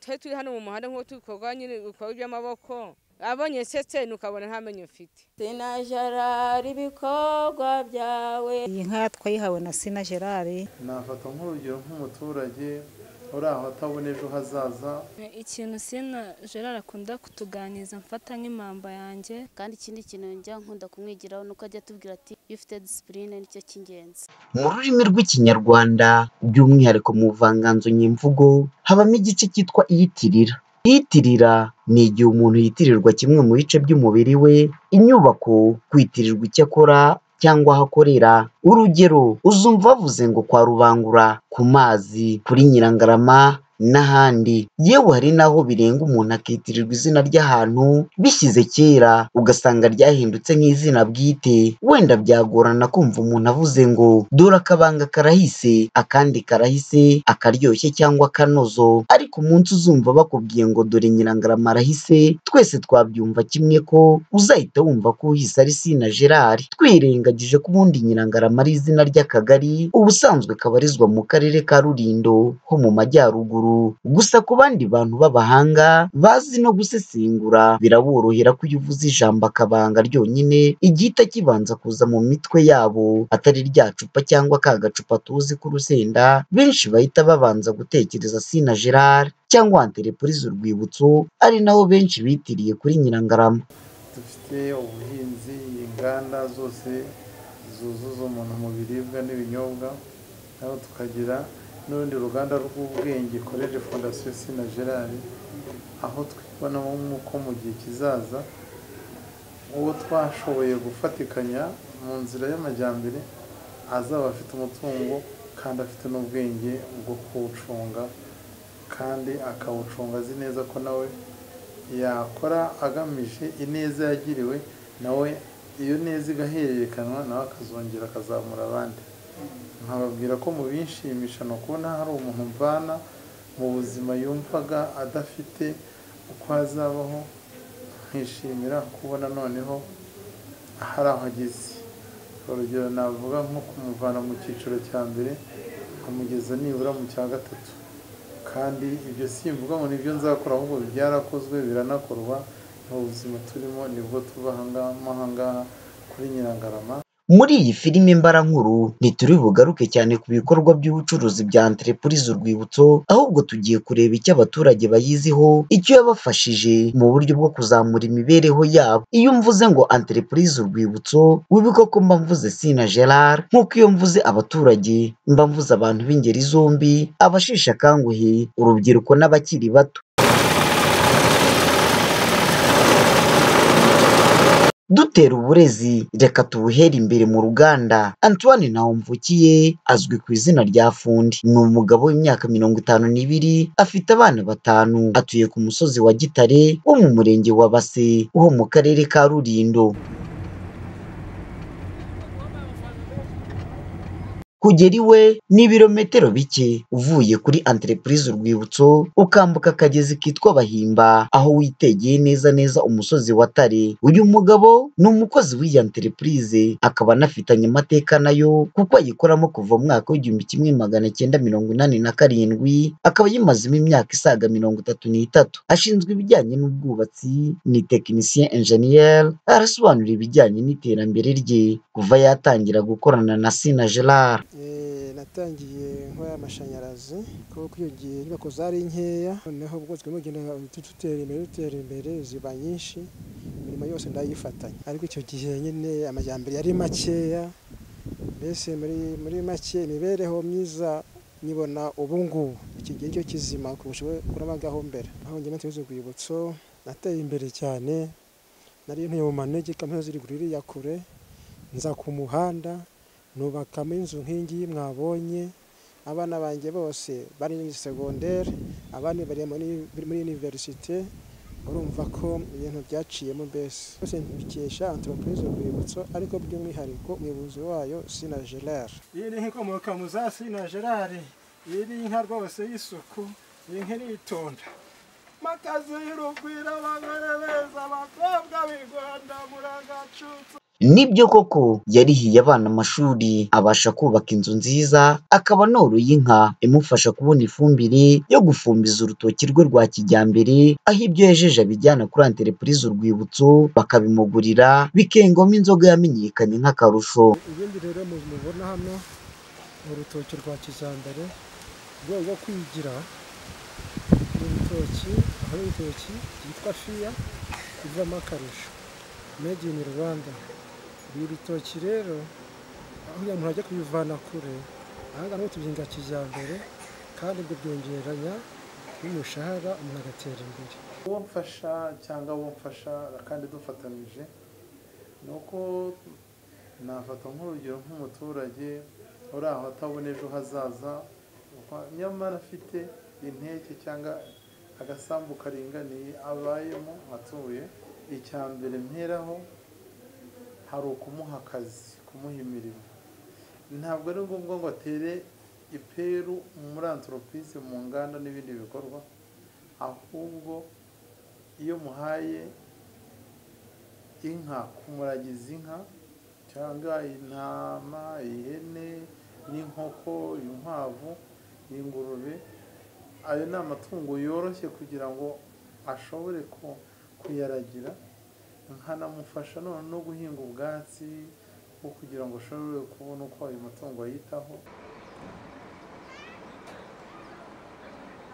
Twe turi hano mu muhanda nko tubikorwa nyine ibikorwa by'amaboko, abonye setse nukabona ntamenye mfite. Sina Gerard ibikorwa byawe. Iyi nka twayihawe na Sina Gerard. Nafata nk'urugero nk'umuturage uri aho atabona ejo hazaza. Ikintu Sina Gerard akunda kutuganiza mfata nk'impamba yanjye. Kandi ikindi kintu njya nkunda kumwigiraho nuko ajya atubwira ati iyo ufite discipline nicyo cy'ingenzi. Mu rurimi rw'Ikinyarwanda by'umwihariko mu buvanganzo nyemvugo habamo igice cyitwa iyitirira. Iyitirira ni igihe umuntu yitirirwa kimwe mu bice by'umubiri we, inyubako, kwitirirwa icyo akora cyangwa aho akorera. Urugero uzumva bavuze ngo kwa Rubangura, ku mazi, kuri Nyirangarama n'ahandi. Yewe hari n'aho birenga umuntu akitirirwa izina ry'ahantu bishyize kera, ugasanga ryahindutse nk'izina bwite. Wenda byagorana kumva umuntu avuze ngo dore akabanga karahise, akandi karahise, akaryoshye cyangwa akanozo. Ariko umunsi uzumva bakubwiye ngo dore Nyirangarama arahise, twese twabyumva kimwe ko uzahita wumva ko uhise ari Sina Gerard. Twirengagije ko ubundi Nyirangarama ari izina ry'akagari, ubusanzwe kabarizwa mu karere ka Rulindo ho mu majyaruguru. Gusa ku bandi bantu b'abahanga bazi no gusesengura, biraborohera ko iyo uvuze ijambo akabanga ryonyine igihita kibanza kuza mu mitwe yabo, atari rya cupa cyangwa ka gacupa tuzi k'urusenda. Benshi bahita babanza gutekereza Sina Gerard cyangwa Entreprise Urwibutso, ari naho benshi bitiriye kuri Nyirangarama. Dufite ubuhinzi, inganda zose zuzuza umuntu mu biribwa n'ibinyobwa, naho tukagira n'urundi ruganda rw'ubwenge College Fondation Sina Gerard, aho twibonamo ko mu gihe kizaza uwo twashoboye gufatikanya mu nzira y'amajyambere azaba afite umutungo kandi afite n'ubwenge bwo kuwucunga, kandi akawucunga azi neza ko nawe yakora agamije ineza yagiriwe, nawe iyo neza igahererekanwa, nawe akazongera akazamura abandi. Nkababwira ko mu binshimisha ni ukubona hari umuntu mvana mu buzima yumvaga adafite uko azabaho, nkishimira kubona noneho hari aho ageze. Urugero navuga nko kumuvana mu cyiciro cya mbere nkamugeza nibura mu cya gatatu, kandi ibyo simvuga ngo nibyo nzakora, ahubwo byarakozwe biranakorwa. Mu buzima turimo nibwo tuba ahangaha kuri Nyirangarama. Muri iyi filime mbarankuru ntituri bugaruke cyane ku bikorwa by'ubucuruzi bya Entreprise Urwibutso, ahubwo tugiye kureba icyo abaturage bayiziho, icyo yabafashije mu buryo bwo kuzamura imibereho yabo. Iyo mvuze ngo Entreprise Urwibutso, wibuke ko mba mvuze Sina Gerard, nk'uko iyo mvuze abaturage mba mvuze abantu b'ingeri zombi, abasheshe akanguhe, urubyiruko n'abakiri bato. Dutera uburezi reka tubuhere imbere mu ruganda. Antoine Ntawumvukiye azwi ku izina rya Fundi, ni umugabo w'imyaka 52, afite abana 5, atuye ku musozi wa Gitare wo mu murenge wa Base wo mu karere ka Rulindo. Kugera iwe ni ibirometero bike uvuye kuri Entreprise Urwibutso, ukambuka akagezi kitwa Bahimba, aho witegeye neza neza umusozi wa Tare. Uyu mugabo ni umukozi w'iyi entreprise, akaba anafitanye amateka nayo kuko ayikoramo kuva mu mwaka w'1987, akaba yimazemo imyaka isaga 33. Ashinzwe ibijyanye n'ubwubatsi, ni technicien ingénieur, arasobanura ibijyanye n'iterambere rye kuva yatangira gukorana na Sina Gerard. Natangiye nkora amashanyarazi kuko iyo gihe inyubako zari nkeya, noneho ubwo tugenda dutera imbere ziba nyinshi, imirimo yose ndayifatanya. Ariko icyo gihe nyine amajyambere yari makeya, mbese muri make imibereho myiza nyibona ubu ngubu iki gihe cyo kizima kurusha kurabagaho mbere. Aho njye nateze Urwibutso nateye imbere cyane, nari ntuye mu manegeka mpuze ziri ya kure, nza ku muhanda nubakamo inzu nk'ingiyi mwabonye. Abana banjye bose bari muri segondere, abandi bari muri universite, urumva ko ibintu byaciyemo mbese. Byose mbikesha Entreprise Urwibutso, ariko by'umwihariko umuyobozi wayo Sina Gerard. Iyi ni inkomoka mu za Sina Gerard, iyi ni inka rwose y'isuku, iyi nka iritonda. Makazi y'urugwiro, abagore beza, abakobwa b'i Rwanda muragacutse. Nibyo koko yarihiye abana amashuri, abasha kubaka inzu nziza, akaba anoroye inka imufasha kubona ifumbire yo gufumbiza urutoki rwe rwa kijyambere, aho ibyo yejeje abijyana kuri Entreprise Urwibutso bakabimugurira, bikengwamo inzoga yamenyekanye nk'akarusho. Ibindi rero mubona hano ni urutoki rwa kijyambere, mu rwego rwo kwigira ni urutoki, aho urutoki rwitwa fiya ivamo akarusho made in Rwanda. Ibi bitoki rero aho umuntu ajya kubivana kure, aha ngaha tubihinga kijyambere kandi ubwo byongeranya n'umushahara umuntu agatera imbere. Uwo mfasha cyangwa uwo mfasha kandi dufatanije ni uko nafata nk'urugero nk'umuturage uri aho atabona ejo hazaza, nyamara afite inteke cyangwa agasambu karinganiye abayemo atuye. Icya mbere mperaho hari ukumuha akazi, kumuha imirimo. Ntabwo ari ngombwa ngo atere iperu muri antoropurize, mu nganda n'ibindi bikorwa, ahubwo iyo muhaye inka, kumuragiza inka cyangwa intama, ihene n'inkoko, inkwavu, ingurube, ayo ni amatungo yoroshye kugira ngo ashobore kuyaragira, nkanamufasha none no guhinga ubwatsi bwo kugira ngo ashobore kubona uko ayo matungo ayitaho.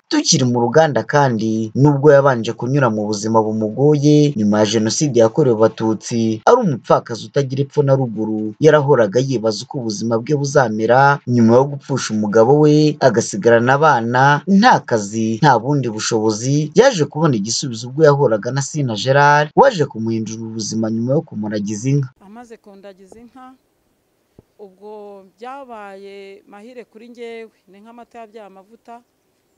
Tukiri mu ruganda kandi, nubwo yabanje kunyura mu buzima bumugoye nyuma ya Jenoside yakorewe Abatutsi, ari umupfakazi utagira epfo na ruguru, yarahoraga yibaza uko ubuzima bwe buzamera nyuma yo gupfusha umugabo we, agasigarana abana, nta kazi, nta bundi bushobozi. Yaje kubona igisubizo ubwo yahoraga na Sina Gerard, waje kumuhindurira ubuzima nyuma yo kumuragiza inka. Amaze kundagiza inka, ubwo byabaye mahire kuri njyewe, ni nk'amata yabyaye amavuta,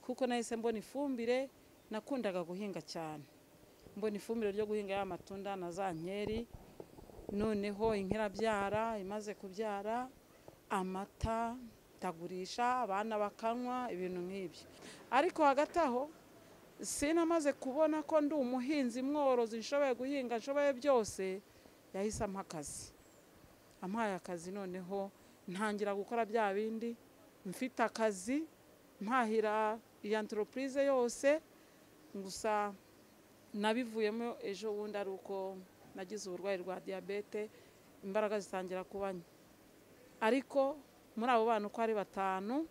kuko nahise mbona ifumbire. Nakundaga guhinga cyane, mbona ifumbire ryo guhinga ya matunda na za nkeri. Noneho inka irabyara, imaze kubyara amata ndagurisha, abana bakanywa, ibintu nk'ibyo. Ariko hagati aho sinamaze kubona ko ndi umuhinzi mworozi, nshoboye guhinga, nshoboye byose, yahise ampa akazi. Ampaye akazi noneho ntangira gukora bya bindi, mfite akazi mpahira iyi antoropurize yose. Gusa nabivuyemo ejo bundi ari uko nagize uburwayi rwa diyabete, imbaraga zitangira kuba nke. Ariko muri abo bana uko ari batanu,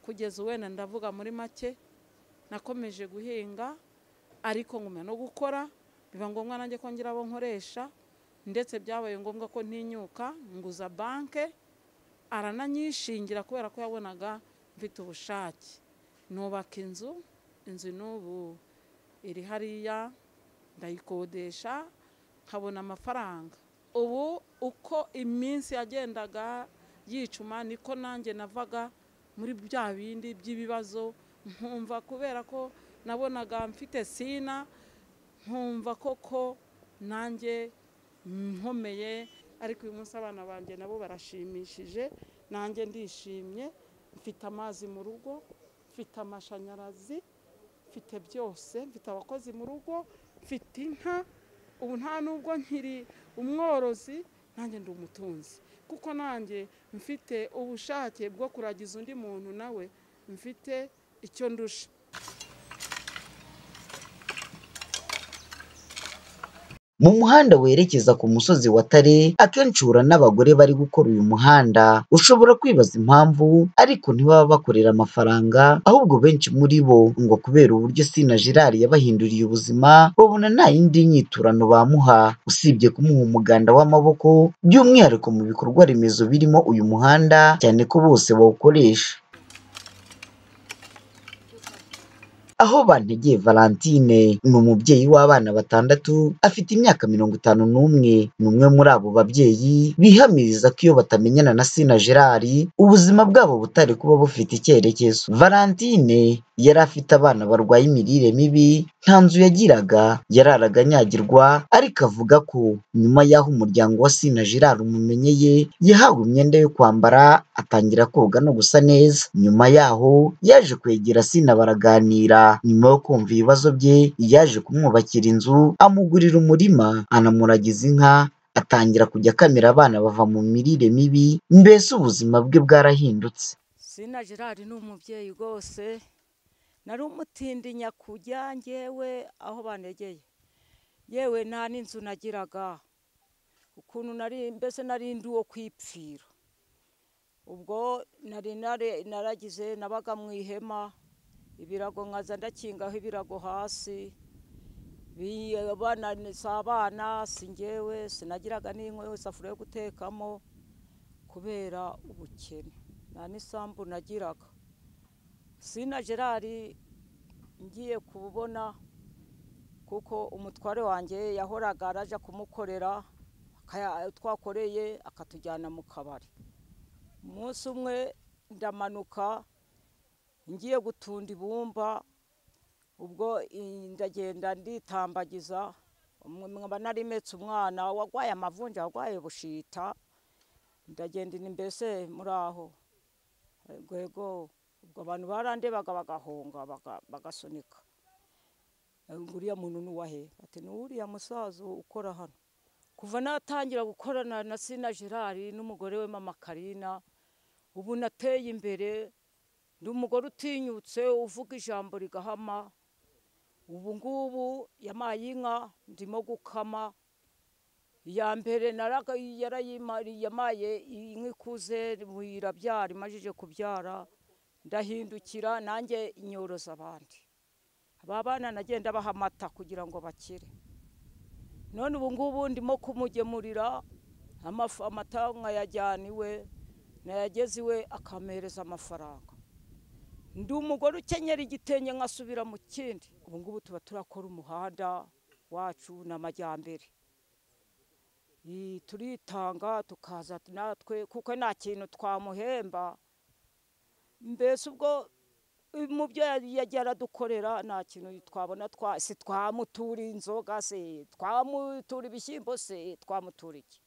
kugeza wenda ndavuga muri make, nakomeje guhinga ariko ngumya no gukora, biba ngombwa nanjye ko ngira abo nkoresha, ndetse byabaye ngombwa ko ntinyuka nguza banke, arananyishingira kubera ko yabonaga mfite ubushake. Nubaka inzu, inzu n'ubu iri hariya ndayikodesha nkabona amafaranga. Ubu uko iminsi yagendaga yicuma niko nanjye navaga muri bya bindi by'ibibazo, nkumva kubera ko nabonaga mfite Sina, nkumva koko nanjye nkomeye. Ariko uyu munsi abana banjye nabo barashimishije, nanjye ndishimye, mfite amazi mu rugo, mfite amashanyarazi, mfite byose, mfite abakozi mu rugo, mfite inka. Ubu nta nubwo nkiri umworozi, nanjye ndi umutunzi, kuko nanjye mfite ubushake bwo kuragiza undi muntu, nawe mfite icyo ndusha. Mu muhanda werekeza ku musozi wa Tare, akenshi uhura n'abagore bari gukora uyu muhanda. Ushobora kwibaza impamvu, ariko ntibaba bakorera amafaranga, ahubwo benshi muri bo ngo kubera uburyo Sina Gerard yabahinduriye ubuzima, babona nta yindi nyiturano bamuha usibye kumuha umuganda w'amaboko, by'umwihariko mu bikorwa remezo birimo uyu muhanda, cyane ko bose bawukoresha. Aho Bantegeye Valentine ni umubyeyi w'abana batandatu, afite imyaka 51, ni umwe muri abo babyeyi bihamiriza ko iyo batamenyana na Sina Gerard ubuzima bwabo butari kuba bufite icyerekezo. Valentine yari afite abana barwaye imirire mibi, nta nzu yagiraga, yararaga anyagirwa, ariko avuga ko nyuma y'aho umuryango wa Sina Gerard umumenyeye, yahawe imyenda yo kwambara, atangira koga no gusa neza. Nyuma yaho yaje kwegera Sina baraganira, nyuma yo kumva ibibazo bye yaje kumwubakira inzu, amugurira umurima, anamuragiza inka, atangira kujya akamira abana bava mu mirire mibi, mbese ubuzima bwe bwarahindutse. Sina Gerard ni umubyeyi rwose, nari umutindi nyakujya njyewe aho banegeye, yewe nta n'inzu nagiraga, ukuntu nari mbese nari ndi uwo kwipfira. Ubwo nari naragize nabaga mu ihema, ibirago nkaza ndakingaho ibirago hasi, si abana si njyewe, sinagiraga n'inkwi isafuriya yo gutekamo kubera ubukene, nta n'isambu nagiraga. Sina Gerard ngiye kubona kuko umutware wanjye yahoraga araja kumukorera, twakoreye akatujyana mu kabari. Umunsi umwe ndamanuka ngiye gutunda ibumba, ubwo ndagenda nditambagiza, nkaba narimetse umwana wagwaye amavunja, wagwaye bushita, ndagenda mbese muri aho rwego. Ubwo abantu barandebaga bagahonga bagasunika, uriya muntu ni uwahe? Ati ni uriya musaza ukora hano. Kuva natangira gukorana na Sina Gerard n'umugore we Mama Karina, ubu nateye imbere, ndi umugore utinyutse uvuga ijambo rigahama. Ubu ngubu yamaye inka ndimo gukama, iya mbere yamaye inka ikuze irabyara, imajije kubyara ndahindukira nanjye nyoroza abandi. Aba bana nagenda baha amata kugira ngo bakire. None ubu ngubu ndimo kumugemurira amata nkayajyana iwe, nayageze iwe akampereza amafaranga. Ndi umugore ukenyera igitenge nkasubira mu kindi. Ubu ngubu tuba turakora umuhanda wacu n'amajyambere, turitanga tukaza natwe kuko nta kintu twamuhemba. Mbese ubwo mu byo yagiye aradukorera nta kintu twabona, si twamutura inzoga, se twamutura ibishyimbo, se twamutura iki?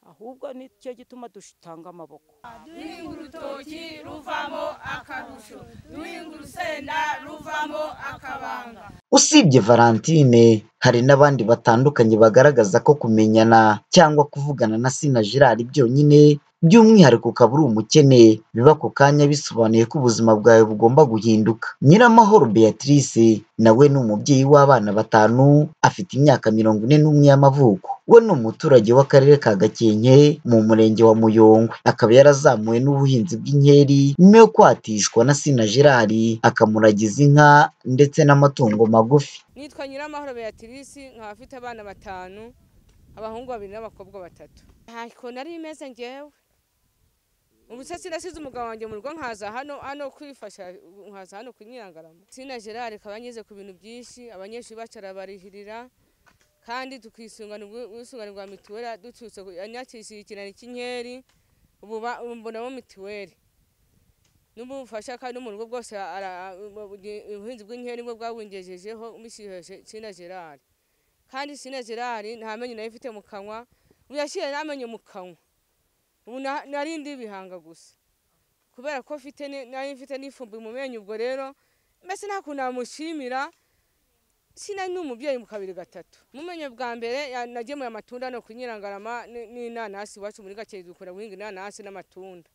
Ahubwo nicyo gituma dutanga amaboko. Duhinga urutoki ruvamo akarusho, duhinga urusenda ruvamo akabanga. Usibye Valentine, hari n'abandi batandukanye bagaragaza ko kumenyana cyangwa kuvugana na Sina Gerard byonyine, by'umwihariko ukaba uri umukene, biba ako kanya bisobanuye ko ubuzima bwawe bugomba guhinduka. Nyiramahoro Beatrice nawe ni umubyeyi w'abana 5, afite imyaka 41 y'amavuko. We ni umuturage w'akarere ka Gakenke mu murenge wa Muyongwe, akaba yarazamuwe n'ubuhinzi bw'inkeri nyuma yo kwatishwa na Sina Gerard akamuragiza inka ndetse n'amatungo magufi. Nitwa Nyiramahoro Beatrice, nkaba afite abana 5, abahungu 2 n'abakobwa 3. Ntako nari imeze njyewe. Ubu se sinasize umugabo wanjye mu rugo nkaza hano kwifasha, nkaza hano kunyirangarama. Sina Gerard akaba anyeze ku bintu byinshi, abanyeshuri bacu arabarihirira, kandi tukisungana ubwisungane bwa mituweli, ducutse anyakishije ikinani cy'inkeri, ubu mbonamo mituweli n'ubufasha, kandi mu rugo bwose ubuhinzi bw'inkeri nibwo bwabungejejeho umushyije Sina Gerard. Kandi Sina Gerard nta menyo nayo mfite mu kanwa, ubu yashyira n'amenyo mu kanwa. Ubu nari ndi ibihanga gusa kubera ko mfite nari mfite n'ifumbi mu menyo. Ubwo rero mbese nta kuntu namushimira. Sina ni umubyeyi mu 2 3. Mu menyo bwa mbere nagemuye amatunda no kunyirangarama n'inanasi, iwacu muri Gakenke dukunda guhinga inanasi n'amatunda.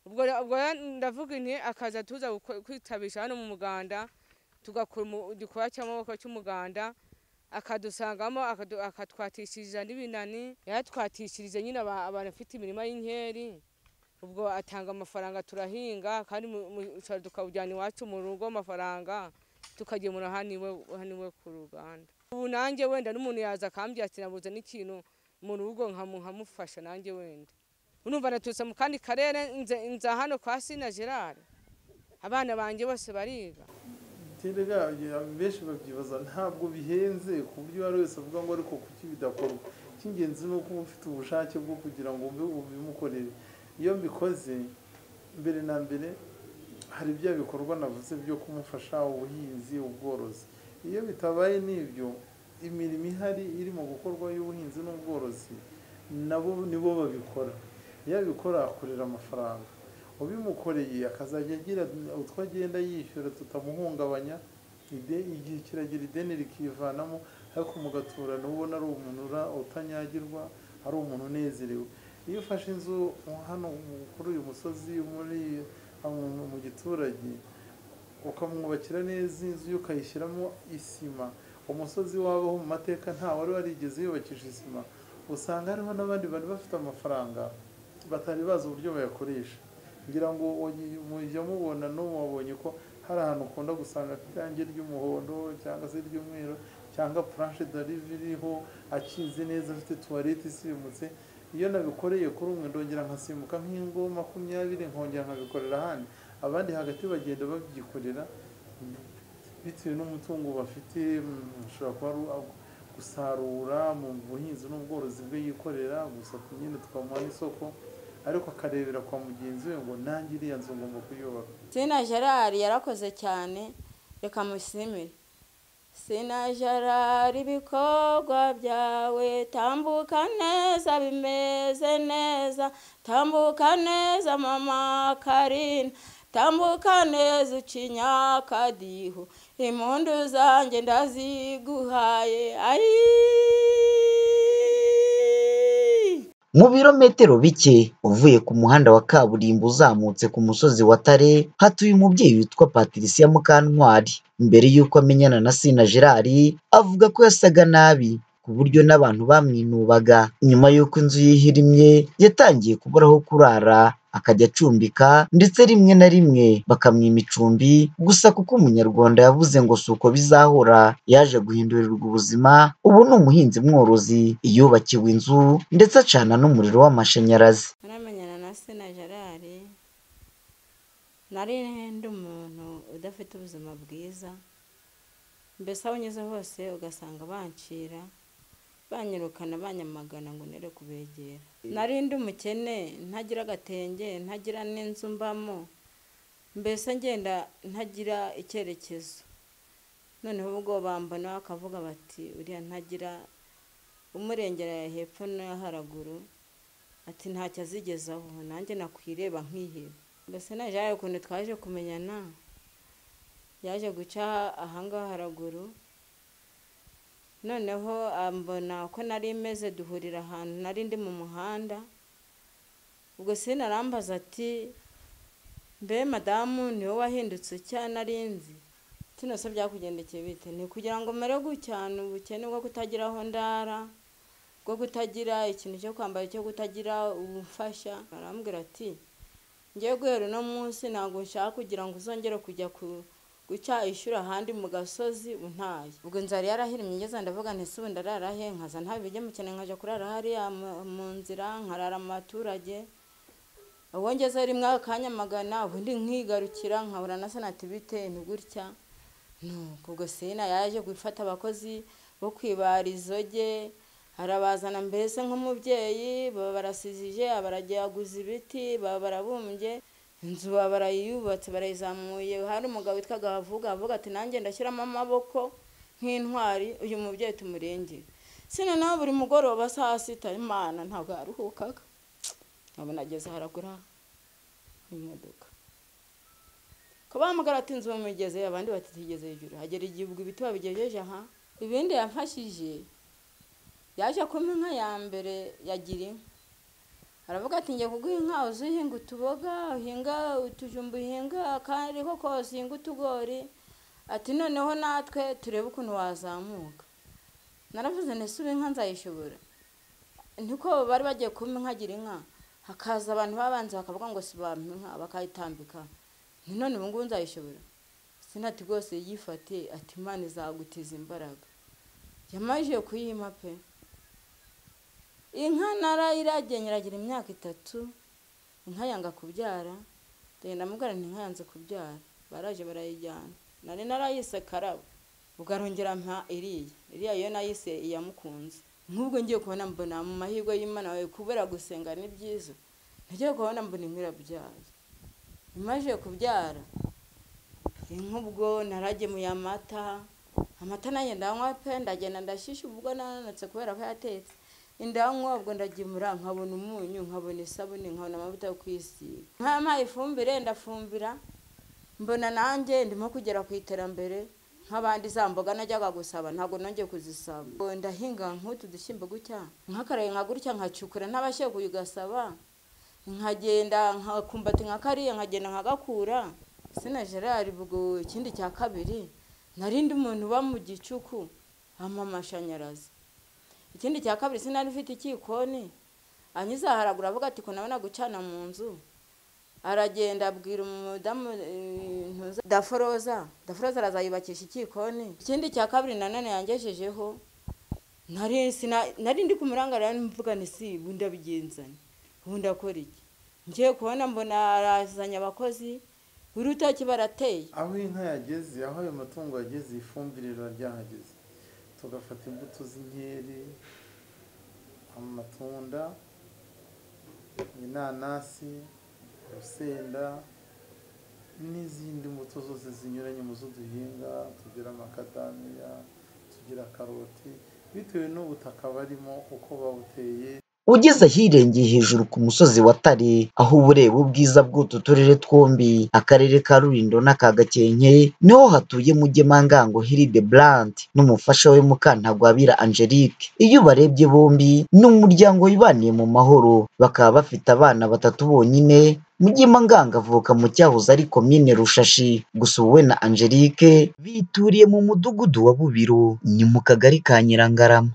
Ubwo ndavuga nti akaza tuza kwitabisha hano mu muganda, tugakora igikorwa cy'amaboko cy'umuganda, akadusangamo akatwatishiriza n'ibinani, yaratwatishirije nyine abantu bafite imirima y'inkeri. Ubwo atanga amafaranga turahinga, kandi tukawujyana iwacu mu rugo amafaranga tukagemura hano iwe ku ruganda. Ubu nanjye wenda n'umuntu yaza akambwira ati nabuze n'ikintu mu rugo nkamufasha nanjye wenda. Urumva naturutse mu kandi karere nza hano kwa Sina Gerard, abana banjye bose bariga. Benshi babyibaza, ntabwo bihenze ku buryo uwo ari wese avuga ngo ariko kuki bidakorwa. Icy'ingenzi ni uko uba ufite ubushake bwo kugira ngo ubimukorere. Iyo mbikoze mbere na mbere hari bya bikorwa navuze byo kumufasha, ubuhinzi, ubworozi. Iyo bitabaye n'ibyo, imirimo ihari irimo gukorwa y'ubuhinzi n'ubworozi nabo nibo babikora. Iyo abikora akorera amafaranga, ubimukoreye akazajya agira utwo agenda yishyura tutamuhungabanya, igihe kiragira ideni rikivanamo, ariko mugaturana ubona ari umuntu utanyagirwa, ari umuntu unezerewe. Iyo ufashe inzu hano kuri uyu musozi muri mu giturage ukamwubakira neza inzu ukayishyiramo isima, umusozi wabaho mu mateka nta wari warigeze yubakisha isima, usanga hariho n'abandi bari bafite amafaranga batari bazi uburyo bayakoresha. Ngira ngo mujya mubona n'ubu wabonye ko hari ahantu ukunda gusanga irangi ry'umuhondo cyangwa se ry'umweru cyangwa planche d'arrive iriho akize neza, afite toilette isirimutse. Iyo nabikoreye kuri umwe ndongera nkasimuka nk'ingo 20 nkongera nkabikorera ahandi, abandi hagati bagenda babyikorera bitewe n'umutungo bafite. Ushobora kuba gusarura mu buhinzi n'ubworozi bwe yikorera gusa, nyine tukamuha n'isoko, ariko akarebera kwa mugenzi we ngo nanjye iriya nzu ngomba kuyubaka. Sina Gerard yarakoze cyane, reka mushimire. Sina Gerard ibikorwa byawe, tambuka neza bimeze neza, tambuka neza mama Karina, tambuka neza ucinya akadiho, impundu zanjye ndaziguhaye. Ayi. Mu birometero bike uvuye ku muhanda wa kaburimbo uzamutse ku musozi wa Tare, hatuye umubyeyi witwa Patricia Mukantwari. Mbere y'uko amenyana na Sina Gerard, avuga ko yasaga nabi ku buryo n'abantu bamwinubaga. Nyuma y'uko inzu yihirimye, yatangiye kubura aho kurara, akajya acumbika ndetse rimwe na rimwe bakamwima icumbi. Gusa kuko umunyarwanda yavuze ngo si uko bizahora, yaje guhindurirwa ubuzima. Ubu ni umuhinzi mworozi, yubakiwe inzu ndetse acana n'umuriro w'amashanyarazi. Naramenyana na Sina Gerard, nari ndi umuntu udafite ubuzima bwiza, mbese aho unyuze hose ugasanga bancira, banyirukana, banyamagana ngo nere kubegera. Nari ndi umukene, ntagira agatenge, ntagira n'inzu mbamo, mbese ngenda ntagira icyerekezo. Noneho ubwo bambona bakavuga bati uriya ntagira umurengera hepfo no haraguru, ati ntacyo azigezaho, nanjye nakwireba nkiheba. Mbese na Gerard ukuntu twaje kumenyana, yaje guca ahangaha haraguru, noneho ambona ko nari meze, duhurira ahantu nari ndi mu muhanda. Ubwo Sina arambaza ati mbe madamu ni wowe wahindutse cyane nari nzi, tino se byakugendekeye bite? Ni kugira ngo mere gucyana ubukene bwo kutagira aho ndara, bwo kutagira ikintu cyo kwambara, cyo kutagira ubufasha. Arambwira ati ngiye guhera uno munsi ntabwo nshaka kugira ngo uzongere kujya guca ishuri ahandi mu gasozi untaye. Ubwo inzara yarahirimye ngeze ndavuga nti se ubu ndarara he? Nkaza nta bijya mukene, nkaja kurara hariya mu nzira, nkarara mu baturage. Ubwo ngeze rimwe akanyamagana, ubundi nkigarukira nkabura na Sina ati bite ni gutya. Nuko ubwo Sina yaje gufata abakozi bo kwibarizo rye, arabazana mbese nk'umubyeyi, baba barasizije, abaragiye aguza ibiti, baba barabumbye inzu, baba barayubatse, barayizamuye. Hari umugabo witwaga Havuga, avuga ati nanjye ndashyiramo amaboko nk'intwari, uyu mubyeyi tumurengere. Sina nawe buri mugoroba saa sita, Imana ntabwo yaruhukaga, nkabona ageze haragura imodoka, kabahamagara ati inzu bamugeze, abandi bati tigeze hejuru. Hagera igihe ubwo ibiti babigejeje aha. Ibindi yamfashije, yaje kumpa inka ya mbere yagira inka, aravuga ati ngiye kuguha inka uzihinga utuboga, uhinga utujumba, uhinga akariho kose, uhinga utugori, ati noneho natwe turebe ukuntu wazamuka. Naravuze nti se ubu inka nzayishobora? Niko bari bagiye kumpa inka agira inka, hakaza abantu babanza bakavuga ngo si bampa inka, bakayitambika. Nti none ubu ngubu nzayishobora? Sina ati rwose yifate, ati Imana izagutiza imbaraga. Yamajije kuyimpa pe. Inka narayiragiye nyiragira imyaka 3, inka yanga kubyara, ndagenda mubwira nti inka yanze kubyara, baraje barayijyana. Nari narayise Karabo, ubwo arongera mpa iriya, yo nayise Iyamukunze. Nk'ubwo ngiye kubona mbona mu mahirwe y'Imana wawe, kubera gusenga ni byiza, nagiye kubona mbona inka irabyaye. Imaze kubyara inka, ubwo naragemuye amata, amata nanjye ndanywa pe, ndagenda ndashisha, ubwo nananutse kubera ko yatetse indanywa, ubwo ndagemura nkabona umunyu, nkabona isabune, nkabona amavuta yo kwisiga, nkampaye ifumbire ndafumbira, mbona nanjye ndimo kugera ku iterambere. Nk'abandi za mboga najyaga gusaba ntabwo nongeye kuzisaba. Ndahinga nk'utu dushyimbo gutya, nk'akaraye nka gutya, nkacukura ntabashe kuyigasaba, nkagenda nkakumbati nka kariya, nkagenda nkagakura. Sina Gerard ubwo ikindi cya kabiri narindi umuntu uba mu gicuku ampa amashanyarazi. Ikindi cya kabiri sinari mfite ikikoni, anyiza haragura avuga ati ko nabona gucana mu nzu. Aragenda abwira umudamu Daforoza, Daforoza arazayubakisha ikikoni. Ikindi cya kabiri nanone yangejejeho, nari ndi kumurangarira mvuga nti si ubu ndabigenzane, ubu ndakora iki? Ngiye kubona mbona arazanye abakozi, urutoki barateye. Aho inka yageze, aho ayo matungo yageze, ifumbire riba ryahageze. Tugafata imbuto z'inkeri, amatunda, inanasi, urusenda n'izindi mbuto zose zinyuranye mu zo duhinga. Tugira amakadamiya, tugira karoti, bitewe n'ubutaka barimo uko babuteye. Ugeze ahirengeye hejuru ku musozi wa Tare, aho uba ureba ubwiza bw'utu turere twombi, akarere ka Rulindo n'aka Gakenke, niho hatuye Mugemangango Hildebrand n'umufasha we Mukantagwabira Angelique. Iyo ubarebye bombi ni umuryango wibaniye mu mahoro, bakaba bafite abana batatu bonyine. Mugemangango avuka mu cyahoze ari komine Rushashi, gusa ubu we na Angelique bituriye mu mudugudu wa Bubiro, ni mu kagari ka Nyirangarama.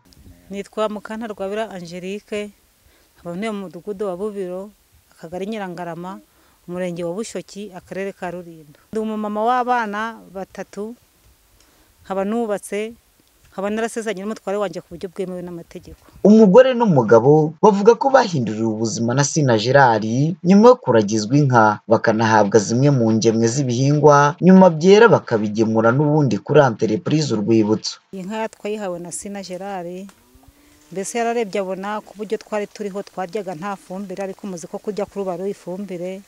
Nitwa Mukantarwabira Angelique, nkaba ntuye mu mudugudu wa Bubiro, akagari Nyirangarama, umurenge wa Bushoki, akarere ka Rulindo. Ndi umumama w'abana batatu, nkaba nubatse, nkaba narasezeranye n'umutware wanjye ku buryo bwemewe n'amategeko. Umugore n'umugabo bavuga ko bahinduriwe ubuzima na Sina Gerard nyuma yo kuragizwa inka, bakanahabwa zimwe mu ngemwe z'ibihingwa, nyuma byera bakabigemura n'ubundi kuri Entreprise Urwibutso. Inka twayihawe na Sina Gerard, mbese yararebye abona ku buryo twari turiho twaryaga nta fumbire, ariko muzi ko kujya kurubara ifumbire,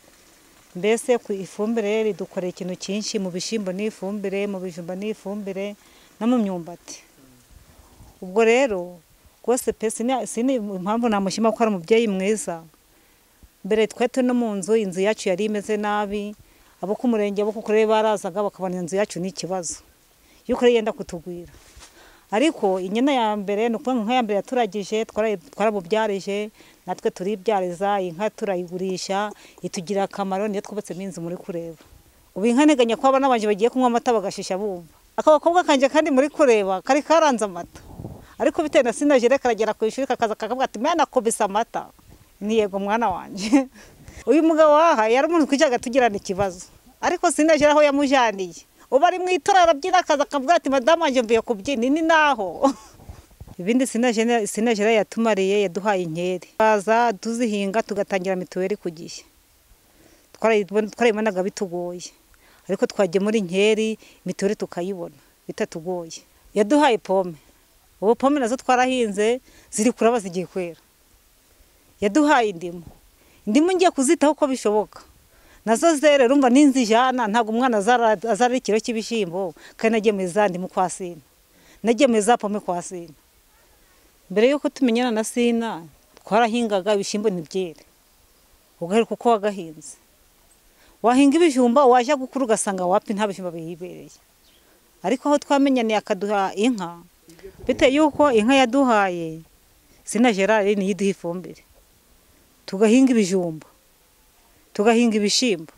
mbese ku ifumbire ridukorera ikintu cyinshi, mu bishyimbo n'ifumbire, mu bijumba n'ifumbire, no mu myumbati. Ubwo rero rwose pe sini impamvu namushima ko ari umubyeyi mwiza. Mbere twari turi no mu nzu, inzu yacu yari imeze nabi, abo ku murenge abo ku karere barazaga bakabona inzu yacu ni ikibazo, yuko yenda kutugwira. Ariko inyana ya mbere ni ukuvuga inka ya mbere yaturagije, twarabubyarije, natwe turibyariza, inka turayigurisha, itugira akamaro, niyo twubatsemo inzu muri kureba. Ubu inka nteganya ko abana banje bagiye kunywa amata bagashisha bumva. Aka gakobwa kanje kandi muri kureba kari karanze amata, ariko bitewe na Sina Gerard karagera ku ishuri kakaza kakavuga ati mwana kubisa amata. Ni yego mwana wanje. Uyu mugabo waha yari umuntu twicaga tugirana ikibazo, ariko Sina Gerard aho yamujaniye ubu ari mu itora arabyina akaza akavuga ati madamu wanjye mvuye kubyina ni naho. Ibindi Sina Gerard yatumariye, yaduhaye inkeri, baza tuzihinga tugatangira mituweli ku gihe. Twarayibonaga bitugoye, ariko twagemura inkeri mituweli tukayibona bitatugoye. Yaduhaye pome, ubu pome nazo twarahinze ziri kuraba zigiye kwera. Yaduhaye indimu, indimu ngiye kuzitaho uko bishoboka, nazo zere urumva n'inzijana, ntabwo umwana azarira ikiro cy'ibishyimbo, kandi nagiye muri za ndimu kwa Sina, nagiye muri za pome kwa Sina. Mbere yuko tumenyana na Sina twarahingaga ibishyimbo ntibyere, ugaheruka uko wagahinze. Wahinga ibijumba wajya gukura ugasanga wapi nta bijumba bihibereye. Ariko aho twamenyaniye akaduha inka, bitewe yuko inka yaduhaye Sina Gerard niyo iduha ifumbire, tugahinga ibijumba, tugahinga ibishyimbo,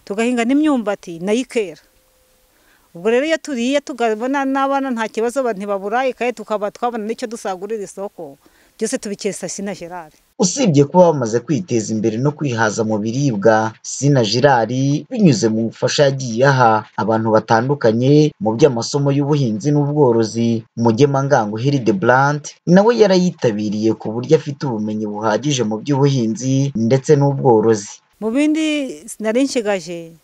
tugahinga n'imyumbati nayo ikera. Ubwo rero iyo turiye tugabona n'abana nta kibazo, ntibabura ikaye, tukaba twabona n'icyo dusagurira isoko, byose tubikesha Sina Gerard. Usibye kuba bamaze kwiteza imbere no kwihaza mu biribwa, Sina Gerard binyuze mu bufasha yagiye aha abantu batandukanye mu by'amasomo y'ubuhinzi n'ubworozi, Mugemangango Hildebrand nawe yarayitabiriye ku buryo afite ubumenyi buhagije mu by'ubuhinzi ndetse n'ubworozi. Mu bindi nari nshigaje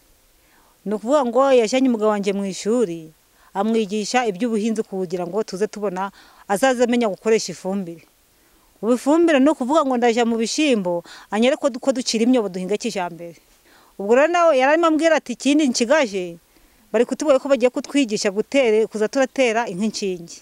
ni ukuvuga ngo yajyanye umugabo wanjye mu ishuri amwigisha iby'ubuhinzi kugira ngo tuze tubona azaze amenya gukoresha ifumbire. Ubu ifumbire ni ukuvuga ngo ndajya mu bishyimbo anyereke ko ducira imyobo duhinga kijambere. Ubwo rero nawe yararimo ambwira ati ikindi nsigaje bari kutubwira ko bagiye kutwigisha gutere kuza turatera inka inshinge.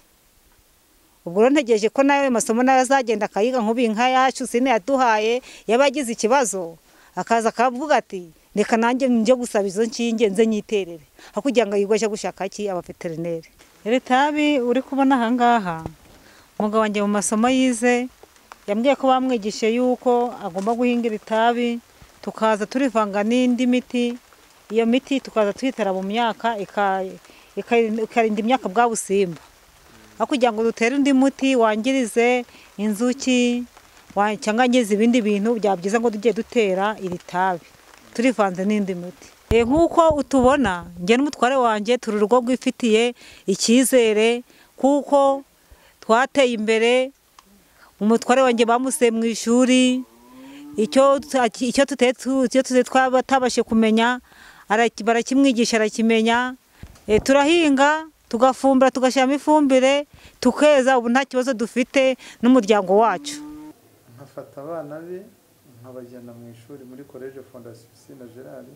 Ubwo rero ntegereje ko nawe masomo nawe azagenda akayiga, nk'ubu inka yacu Sina yaduhaye yaba yagize ikibazo akaza akavuga ati Reka nanjye njye gusaba izo nshinge nze nyiterere aho kugira ngo yigwe aje gushaka ki abaveterineri. Iri tabi uri kubona aha ngaha, umugabo wanjye mu masomo yize yambwiye ko bamwigishe yuko agomba guhinga iri tabi, tukaza turivanga n'indi miti, iyo miti tukaza tuyitera mu myaka ikarinda imyaka bwa busimba, aho kugira ngo dutere undi muti wangirize inzuki cyangwa ngize ibindi bintu, byaba byiza ngo tujye dutera iri tabi turivanze n'indi miti. Nk'uko utubona njye n'umutware wanjye turi urugo rwifitiye icyizere kuko twateye imbere. Umutware wanjye bamusize mu ishuri, icyo twatabashe kumenya barakimwigisha arakimenya. Turahinga tugafumbira tugashyiramo ifumbire tukeza, ubu nta kibazo dufite n'umuryango wacu. Nkafata abana be nkabajyana mu ishuri muri Collège Fondation Sina Gerard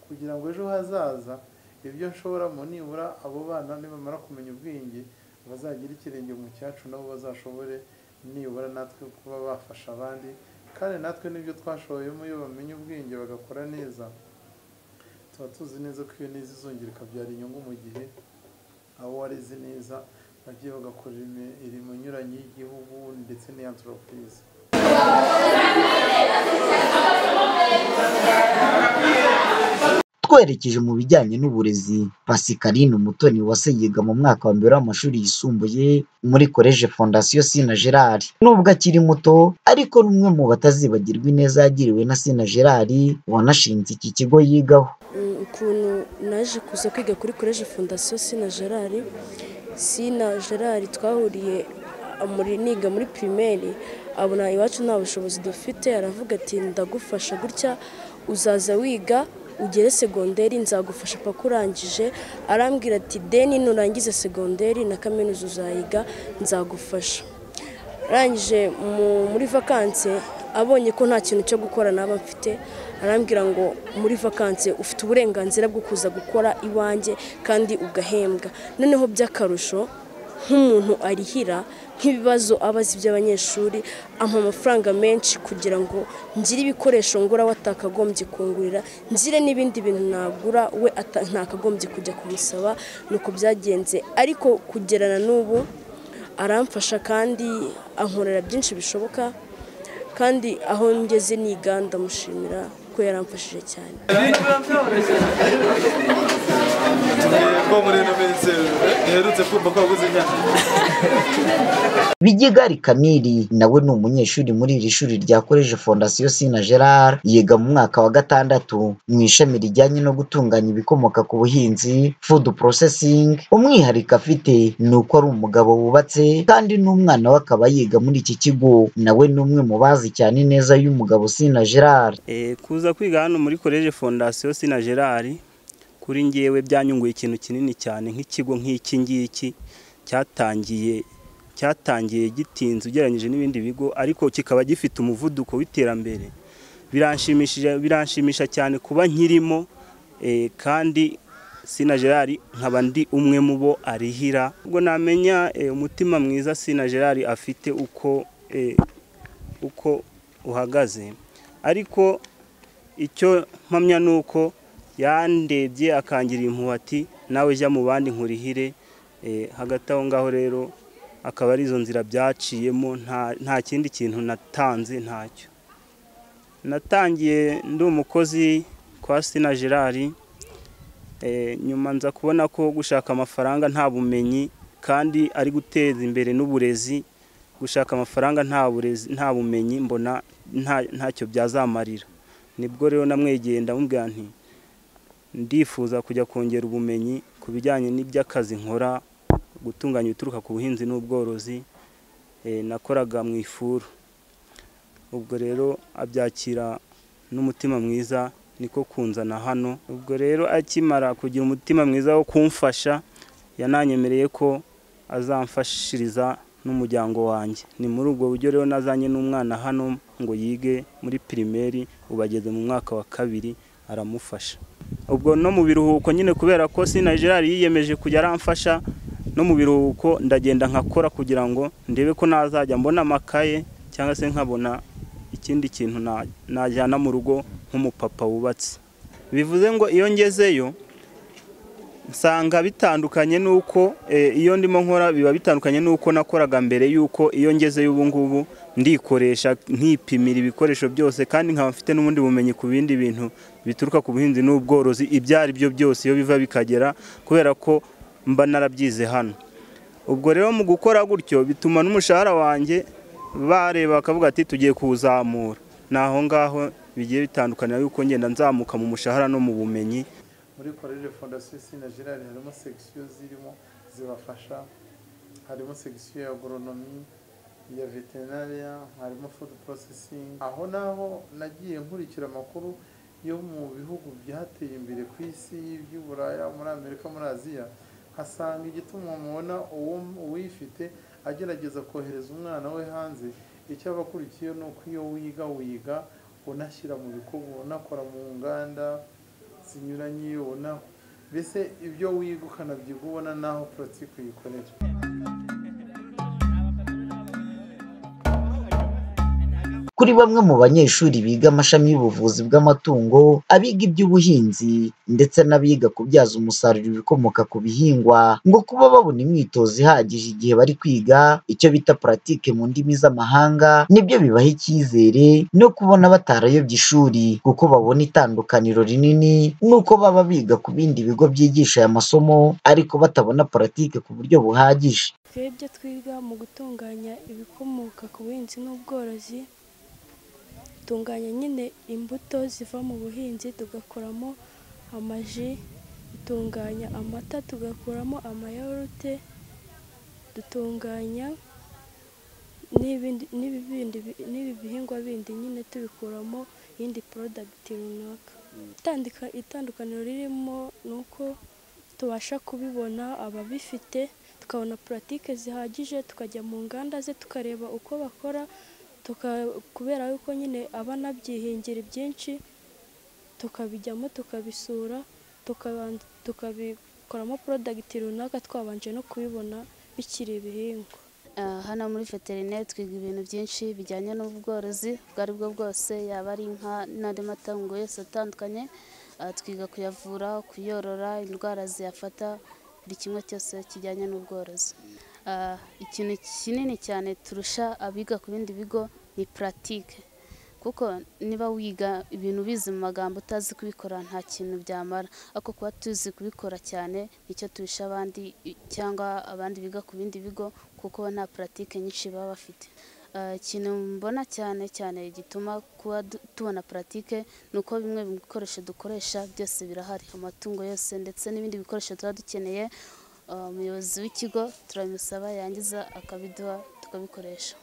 kugira ngo ejo hazaza ibyo nshoramo nibura abo bana nibamara kumenya ubwenge bazagira ikirenge mu cyacu, nabo bazashobore nibura natwe kuba bafasha abandi, kandi natwe n'ibyo twashoyemo iyo bamenye ubwenge bagakora neza tuba tuzi neza ko iyo neza izongera ikabyara inyungu mu gihe abo wareze neza bagiye bagakora imirimo inyuranye y'igihugu ndetse n'iya entreprise. Twerekeje mu bijyanye n'uburezi, Pascaline Umutoni Uwase yiga mu mwaka wa mbere w'amashuri yisumbuye muri Collège Fondation Sina Gerard. Nubwo akiri muto ariko ni umwe mu batazibagirwa ineza yagiriwe na Sina Gerard wanashinze iki kigo yigaho. Ukuntu naje kuza kwiga kuri Collège Fondation Sina Gerard, Sina Gerard twahuriye muri niga muri primaire, abona iwacu nta bushobozi dufite, aravuga ati ndagufasha gutya uzaza wiga ugere segonderi nzagufasha paka urangije. Arambwira ati deni nurangiza segonderi na kaminuza uzayiga nzagufasha. Arangije muri vacances abonye ko nta kintu cyo gukora naba mfite, arambwira ngo muri vacances ufite uburenganzira bwo kuza gukora iwanjye kandi ugahembwa. Noneho by'akarusho nk'umuntu arihira nk'ibibazo abazi by'abanyeshuri, ampa amafaranga menshi kugira ngo ngire ibikoresho ngura we atakagombye kungurira, ngire n'ibindi bintu nagura we ntakagombye kujya kumusaba. Nuko byagenze, ariko kugerana n'ubu aramfasha kandi ankorera byinshi bishoboka, kandi aho ngeze niga ndamushimira ko yaramfashije cyane. Bigigari Kamili nawe ni umunyeshuri muri iri shuri rya Collège Fondation Sina Gerard, yiga mu mwaka wa 6 mu ishami rijyanye no gutunganya ibikomoka ku buhinzi food processing. Umwihariko afite ni uko ari umugabo wubatse kandi n'umwana we akaba yiga muri iki kigo. Nawe ni umwe mu bazi cyane neza y'umugabo Sina Gerard. Kuza kwiga hano muri Collège Fondation Sina Gerard kuri ngewe byanyunguye ikintu kinini cyane, nk'ikigo nk'iki ngiki cyatangiye gitinze ugereranyije n'ibindi bigo, ariko kikaba gifite umuvuduko w'iterambere. Biranshimisha cyane kuba nkirimo, kandi Sina Gerard nkaba ndi umwe mu bo arihira. Ubwo namenya umutima mwiza Sina Gerard afite uko uhagaze, ariko icyo mpamya nuko yandebye akangira impuhwe ati nawe jya mu bandi nkurihire. Hagati aho ngaho rero akaba ari izo nzira byaciyemo, nta kindi kintu natanze, ntacyo natangiye. Ndi umukozi kwa Sina Gerard, nyuma nza kubona ko gushaka amafaranga nta bumenyi kandi ari guteza imbere n'uburezi, gushaka amafaranga nta burezi nta bumenyi mbona ntacyo byazamarira. Nibwo rero namwegeye ndamubwira nti ndifuza kujya kongera ubumenyi ku bijyanye n'iby'akazi nkora, gutunganya ibituruka ku buhinzi n'ubworozi. Nakoraga mu ifuru. Ubwo rero abyakira n'umutima mwiza, niko kunzana hano. Ubwo rero akimara kugira umutima mwiza wo kumfasha, yananyemereye ko azamfashiriza n'umuryango wanjye. Ni muri ubwo buryo rero nazanye n'umwana hano ngo yige muri primaire, ubageze mu mwaka wa 2 aramufasha. Ubwo no mu biruhuko nyine, kubera ko Sina Gerard yiyemeje kujya aramfasha, no mu biruhuko ndagenda nkakora kugira ngo ndebe ko nazajya mbona amakaye cyangwa se nkabona ikindi kintu najyana mu rugo nk'umupapa wubatse. Bivuze ngo iyo ngezeyo nsanga bitandukanye nuko iyo ndimo nkora biba bitandukanye nuko nakoraga mbere, yuko iyo ngezeyo ubu ngubu ndikoresha nkipimira ibikoresho byose, kandi nkaba mfite n'ubundi bumenyi ku bindi bintu bituruka ku buhinzi n'ubworozi ibyo ari byo byose iyo biva bikagera, kubera ko mba narabyize hano. Ubwo rero mu gukora gutyo bituma n'umushahara wanjye bareba bakavuga ati tugiye kuwuzamura. Naho ngaho bigiye bitandukana yuko ngenda nzamuka mu mushahara no mu bumenyi. Muri Collège Fondation Sina Gerard harimo section zirimo zibafasha, harimo section ya agronomie, ya veterinaria, harimo food processing. Aho naho nagiye nkurikira amakuru yo mu bihugu byateye imbere ku isi by'Uburaya, muri Amerika, muri Aziya, hasanga igituma mubona uwifite agerageza kohereza umwana we hanze. Icyo abakurikiye ni uko iyo wiga wiga unashyira mu bikorwa, unakora mu nganda zinyuranye, ubona mbese ibyo wiga ukanabyiga ubona naho pratique uyikorera. Kuri bamwe mu banyeshuri biga amashami y'ubuvuzi bw'amatungo, abiga iby'ubuhinzi ndetse n'abiga kubyaza umusaruro ibikomoka ku bihingwa, ngo kuba babona imyitozo ihagije igihe bari kwiga icyo bita pratique mu ndimi z'amahanga, nibyo bibaha icyizere no kubona batarayobye ishuri, kuko babona itandukaniro rinini nuko baba biga ku bindi bigo byigisha aya masomo ariko batabona pratique ku buryo buhagije. Twebwe twiga mu gutunganya ibikomoka ku buhinzi n'ubworozi, tunganya nyine imbuto ziva mu buhinzi tugakoramo amaji, dutunganya amata tugakuramo amayawurute, dutunganya n'ibi bihingwa bindi nyine tubikuramo iyindi product runaka. Itandukaniro ririmo ni uko tubasha kubibona ababifite, tukabona pratique zihagije, tukajya mu nganda ze tukareba uko bakora, kubera yuko nyine aba nabyihingira byinshi tukabijyamo tukabisura, tukabikoramo product runaka twabanje no kubibona bikiri ibihingwa. Hano muri veterineri twiga ibintu byinshi bijyanye n'ubworozi ubwo ari bwo bwose, yaba ari inka n'andi matungo yose atandukanye. Twiga kuyavura, kuyorora, indwara ziyafata, buri kimwe cyose kijyanye n'ubworozi. Ikintu kinini cyane turusha abiga ku bindi bigo ni pratique, kuko niba wiga ibintu bize mu magambo utazi kubikora nta kintu byamara, ariko kuba tuzi kubikora cyane nicyo turusha abandi cyangwa abandi biga ku bindi bigo, kuko nta pratique nyinshi baba bafite. Ikintu mbona cyane cyane gituma kuba tubona pratique ni uko bimwe mu bikoresho dukoresha byose birahari, amatungo yose ndetse n'ibindi bikoresho tuba dukeneye. Umuyobozi w'ikigo turamusaba yangiza akabiduha tukabikoresha.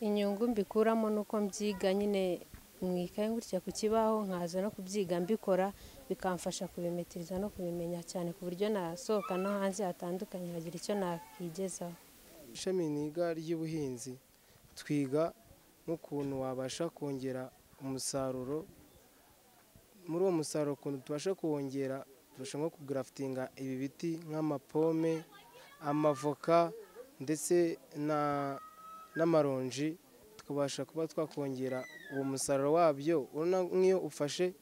Inyungu mbikuramo nuko mbyiga nyine mu ikaye gutya ku kibaho, nkaza no kubyiga mbikora, bikamfasha kubimetiriza no kubimenya cyane ku buryo nasohoka no hanze hatandukanye nkagira icyo nakigezaho. Ishami niga ry'ubuhinzi twiga n'ukuntu wabasha kongera umusaruro, muri uwo musaruro ukuntu tubasha kuwongera tubasha nko kugraftinga ibi biti nk'amapome, amavoka ndetse n'amaronji, tukabasha kuba twakongera uwo musaruro wabyo. Nk'iyo ufashe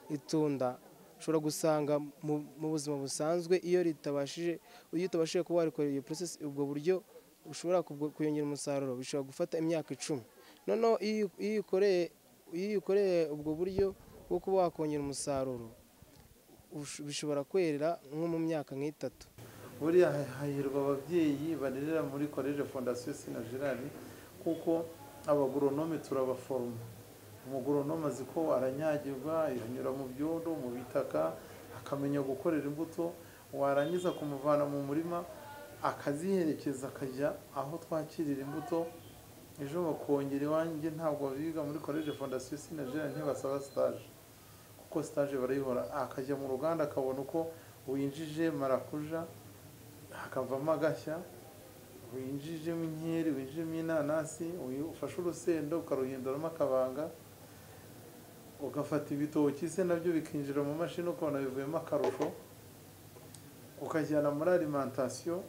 itunda ushobora gusanga mu buzima busanzwe iyo ritabashije, iyo utabashije kuba warikora iyo process, ubwo buryo ushobora kuyongera umusaruro bishobora gufata imyaka 10. Noneho iyo ukoreye ubwo buryo bwo kuba wakongera umusaruro bishobora kwerera nko mu myaka nk'itatu. Buriya hahirwa ababyeyi barerera muri Collège Fondation Sina Gerard, kuko abagoronome turabaforoma. Umugoronome azi ko aranyagirwa, anyura mu byondo, mu bitaka, akamenya gukorera imbuto, warangiza kumuvana mu murima akaziherekeza akajya aho twakirira imbuto. Ejo bakongera iwanjye, ntabwo biga muri Collège Fondation Sina Gerard ntibasaba stage, kuko stage barayihora. Akajya mu ruganda akabona uko winjije marakuja hakavamo agashya, winjijemo inkeri, winjijemo inanasi, ufashe urusenda ukaruhinduramo akabanga, ugafata ibitoki se nabyo bikinjira mu mashini ukabona bivuyemo akarusho, ukajyana muri alimentation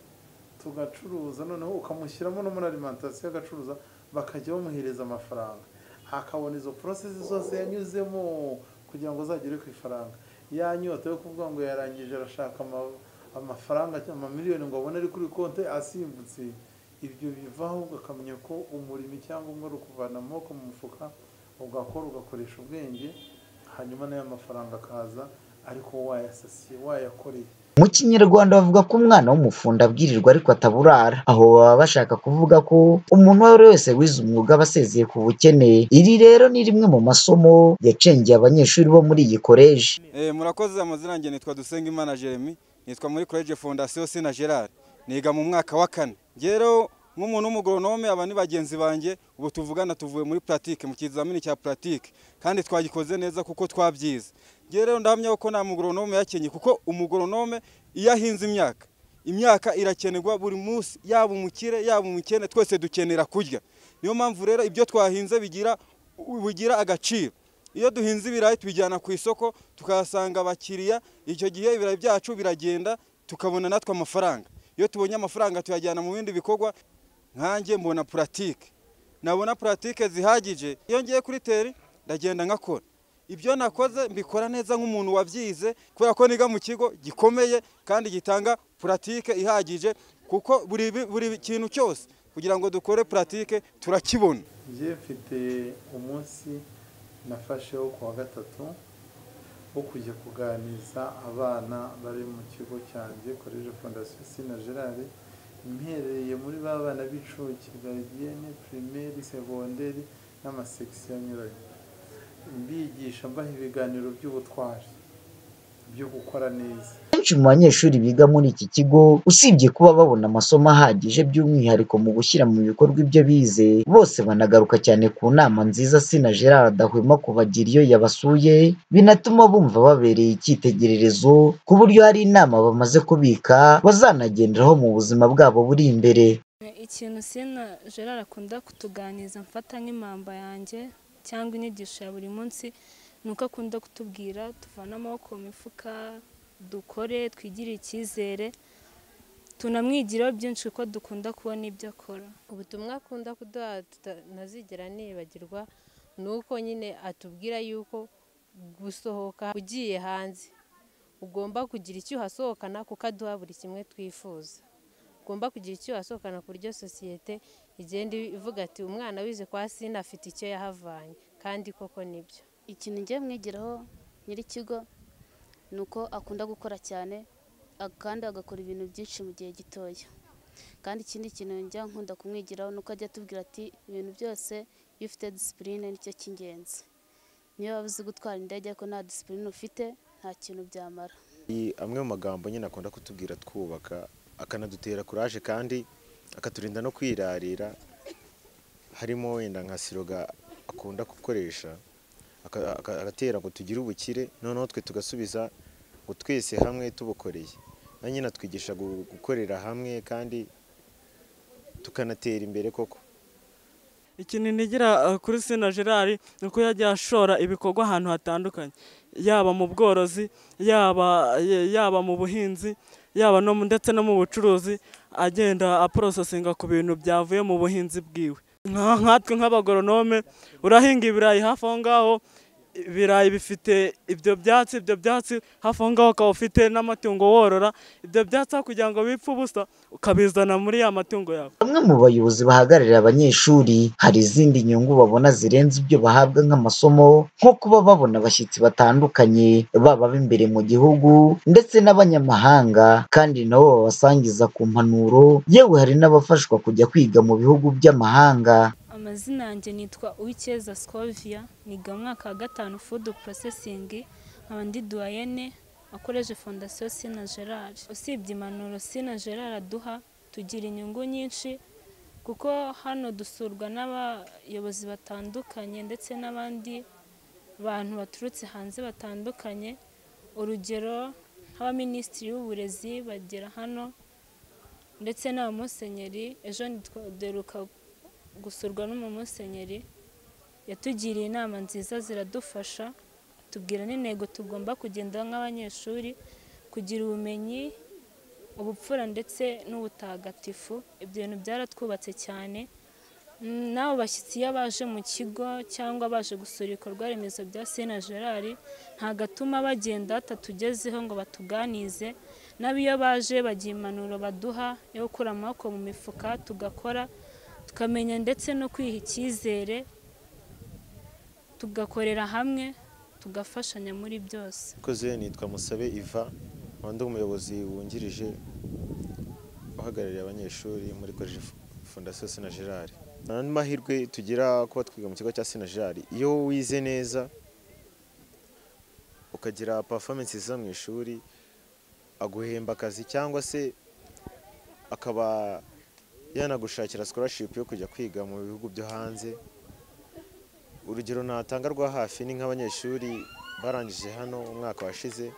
tugacuruza. Noneho ukamushyiramo no muri alimentation agacuruza, bakajya bamuhereza amafaranga, akabona izo process zose yanyuzemo kugira ngo azagere ku ifaranga. Ya nyota yo kuvuga ngo yarangije arashaka amafaranga amamiliyoni ngo abone ari kuri konti asimbutse, ibyo bivaho ugakamenya ko umurimo cyangwa ari ukuvana amaboko mu mufuka ugakora ugakoresha ubwenge, hanyuma n'ayo mafaranga akaza ariko wayasasiye wayakoreye. Mu Kinyarwanda bavuga ko umwana w'umufundi abwirirwa ariko ataburara, aho baba bashaka kuvuga ko umuntu uwo ari we wese wize umwuga aba asezeye ku bukene. Iri rero ni rimwe mu masomo yacengeye abanyeshuri bo muri iyi koleji. Murakoze, amazina yanjye nitwa Dusengimana Jeremy, nitwa muri College Fondation Sina Gerard, niga mu mwaka wa 4. Rero nk'umuntu w'umugoronome aba ni bagenzi banjye, ubu tuvugana tuvuye muri pratique, mu kizamini cya pratique, kandi twagikoze neza kuko twabyize. Rero ndahamya ko nta mugoronome yakenye, kuko umugoronome iyo ahinze imyaka irakenerwa buri munsi, yaba umukire yaba umukene, twese dukenera kurya. Niyo mpamvu rero ibyo twahinze bigira agaciro. Iyo duhinze ibirayi tubijyana ku isoko tukahasanga abakiriya, icyo gihe ibirayi byacu biragenda tukabona natwe amafaranga. Iyo tubonye amafaranga tuyajyana mu bindi bikorwa. Nkanjye mbona pratique, nabona pratique zihagije, iyo ngiye kuri teri ndagenda ngakora ibyo nakoze, mbikora neza nk'umuntu wabyize, kubera ko niga mu kigo gikomeye kandi gitanga pratique ihagije, kuko buri kintu cyose kugira ngo dukore pratique turakibona. Njye mfite umunsi nafashe wo kuwa gatatu wo kujya kuganiza abana bari mu kigo cyanjye College Fondation Sina Gerard, mpereye muri ba bana b'incuke, gardienne, primaire, secondaire n'amasection anyuranye, mbigisha mbaha ibiganiro by'ubutwari byo gukora neza. Benshi mu banyeshuri biga muri iki kigo, usibye kuba babona amasomo ahagije by'umwihariko mu gushyira mu bikorwa ibyo bize, bose banagaruka cyane ku nama nziza Sina Gerard adahwema kubagira iyo yabasuye, binatuma bumva babereye icyitegererezo, ku buryo hari inama bamaze kubika bazanagenderaho mu buzima bwabo buri imbere. Ikintu Sina Gerard akunda kutuganiza mfata nk'impamba yanjye cyangwa inyigisho ya buri munsi, nuko akunda kutubwira tuvane amaboko mu mifuka, dukore, twigirire icyizere, tunamwigiraho byinshi kuko dukunda kubona ibyo akora. Ubutumwa akunda kuduha ntazigera nibagirwa ni uko nyine atubwira yuko gusohoka ugiye hanze ugomba kugira icyo uhasohokana, kuko aduha buri kimwe twifuza. Ugomba kugira icyo uhasohokana ku buryo sosiyete igenda ivuga ati umwana wize kwa Sina afite icyo yahavanye, kandi koko nibyo. Ikintu ngiye mwigiraho nyir'ikigo ni uko akunda gukora cyane kandi agakora ibintu byinshi mu gihe gitoya. Kandi ikindi kintu njya nkunda kumwigiraho ni uko ajya atubwira ati ibintu byose iyo ufite disipurine nicyo cy'ingenzi. Niyo waba uzi gutwara indege ariko nta disipurine ufite nta kintu byamara. Amwe mu magambo nyine akunda kutubwira twubaka, akanadutera kuraje kandi akaturinda no kwirarira, harimo wenda nka siroga akunda gukoresha, agatera ngo tugire ubukire, noneho twe tugasubiza ngo twese hamwe tubukoreye. Na nyine atwigisha gukorera hamwe kandi tukanatera imbere koko. Ikintu nigira kuri Sina Gerard ni uko yagiye ashora ibikorwa ahantu hatandukanye, yaba mu bworozi, yaba mu buhinzi, yaba ndetse no mu bucuruzi, agenda aprosesinga ku bintu byavuye mu buhinzi bwiwe. Nkatwe nk'abagoronome urahinga ibirayi hafi aho ngaho, ibirayi bifite ibyo byatsi hafi aho ngaho, ukaba ufite n'amatungo worora, ibyo byatsi kugira ngo bipfe ubusa ukabizana muri ya matungo yawe. Bamwe mu bayobozi bahagararira abanyeshuri hari izindi nyungu babona zirenze ibyo bahabwa nk'amasomo, nko kuba babona abashyitsi batandukanye baba b'imbere mu gihugu ndetse n'abanyamahanga, kandi nabo babasangiza ku mpanuro, yewe hari n'abafashwa kujya kwiga mu bihugu by'amahanga. Amazina yanjye nitwa Uwicyeza Scovia, niga mu mwaka wa 5 food processing, nkaba ndi doyenne akoreje Fondation Sina Gerard. Usibye impanuro Sina Gerard aduha, tugira inyungu nyinshi kuko hano dusurwa n'abayobozi batandukanye ndetse n'abandi bantu baturutse hanze batandukanye. Urugero nk'abaminisitiri b'uburezi bagera hano ndetse n'abamusenyeri. Ejo duheruka gusurwa n'umusenyeri, yatugiriye inama nziza ziradufasha, tubwira n'intego tugomba kugenda nk'abanyeshuri, kugira ubumenyi, ubupfura ndetse n'ubutagatifu. Ibyo bintu byaratwubatse cyane. N'abo bashyitsi iyo baje mu kigo cyangwa baje gusura ibikorwa remezo bya Sina Gerard, ntagatuma bagenda batatugezeho ngo batuganize. Nabo iyo baje bagira impanuro baduha yo gukura amaboko mu mifuka, tugakora, tukamenya ndetse no kwiha icyizere, tugakorera hamwe, tugafashanya muri byose. Koze nitwa Musabe Iva, ndi umuyobozi wungirije uhagarariye abanyeshuri muri College Fondation Sina Gerard. Nandi mahirwe tugira kuba twiga mu kigo cya Sina Gerard, iyo wize neza ukagira performance nziza mu ishuri, aguhemba akazi cyangwa se akaba yanagushakira scholarship yo kujya kwiga mu bihugu byo hanze. Urugero natanga rwa hafi ni nk'abanyeshuri barangije hano umwaka washize